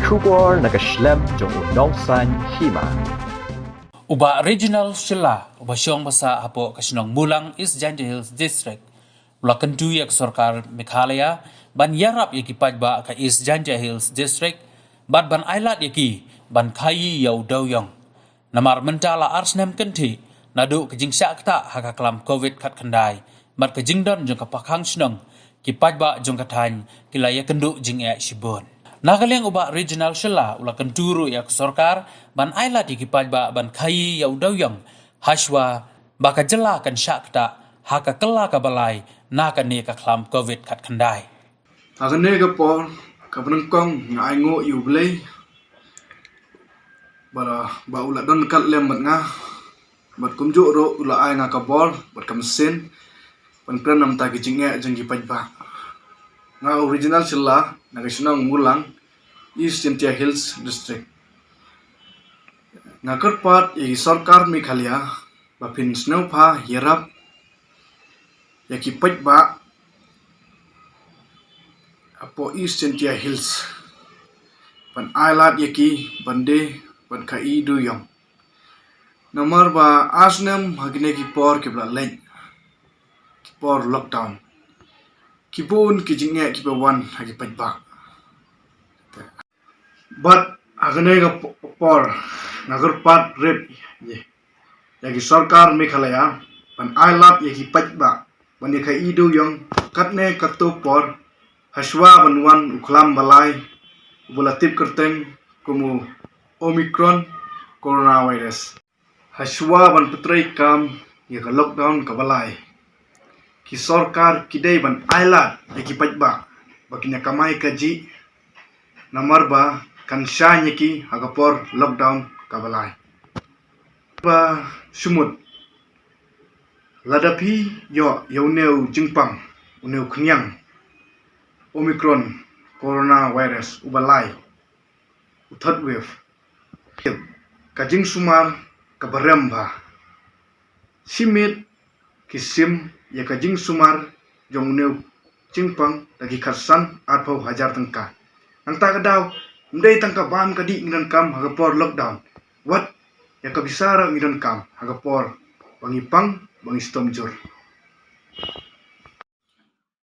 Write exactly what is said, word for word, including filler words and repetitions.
Khubor na ka shlem jong u nongsan hima. U Bah Reginald Shylla, uba shong basa hapoh ka shnong Mulang, East Jaintia Hills District, u la kyntu ïa ka sorkar Meghalaya ban ïarap ïa ki paidbah ka East Jaintia Hills District bad ban ailad ïa ki ban khaïi ïa u dewïong. Namar mynta la ar snem kynthih naduh ka jingshah ktah ha ka khlam covid khatkhyndai bad ka jingdon jong ka pakhang shnong, ki paidbah jong ka thaiñ ki la ïakynduh jingeh shibun. Na ka liang u Bah Reginald Shylla u la kyntu ruh ïa ka sorkar ban ailad ïa ki paidbah ban khaïi ïa u dewïong hashwa ba ka jylla kan shah ktah ha ka kylla kaba lai na kane ka khlam covid khatkhyndai. Ha kane ka por kaba nyngkong nga ainguh ïa U Blei ba, ba u la don ryngkat lem bad nga, bad kumjuh ruh u la ai nga ka bor bad ka mynsiem ban kren namar ki jingeh jong ki paidbah. Nga u Reginald Shylla na ka shnong Mulang, East Jaintia Hills District. Nga kyrpad ïa ki sorkar Meghalaya ba phin sngewbha ïarap ïa ki paidbah hapoh East Jaintia Hills ban ailad ïa ki ban die ban khaïi dewïong. Namar ba ar snem ha kine ki por kiba la leit, ki por lockdown, ki bun ki jingeh kiba wan ha ki paidbah. Bad ha kane ka por nga kyrpad rit ïa ki sorkar Meghalaya ban ailad ïa ki paidbah ban ïa khaïi dewïong katne katto por hashwa ban wan u khlam ba lai uba la tip kyrteng kum u Omicron coronavirus. Hashwa ban pyntreikam ïa ka lockdown kaba lai, ki sorkar ki dei ban ailad ïa ki paidbah ba kin ïa kamai kajih namar ba kan shah ïa ki ha ka por lockdown kaba lai. Ba sumut lada phi ïoh ïa une u jingpang, une u khñiang Omicron coronavirus uba lai, u third wave, ka jingsumar kaba rem bha. Shi miet ki sim ïa ka jingsumar jong une u jingpang da ki khatsan arphew hajar tyngka. Nangta ka daw ym dei tang ka bam ka dih ngi donkam ha ka por lockdown, wat ïa ka pisa ruh ngi donkam ha ka por ba ngi pang ba ngi shitom jur.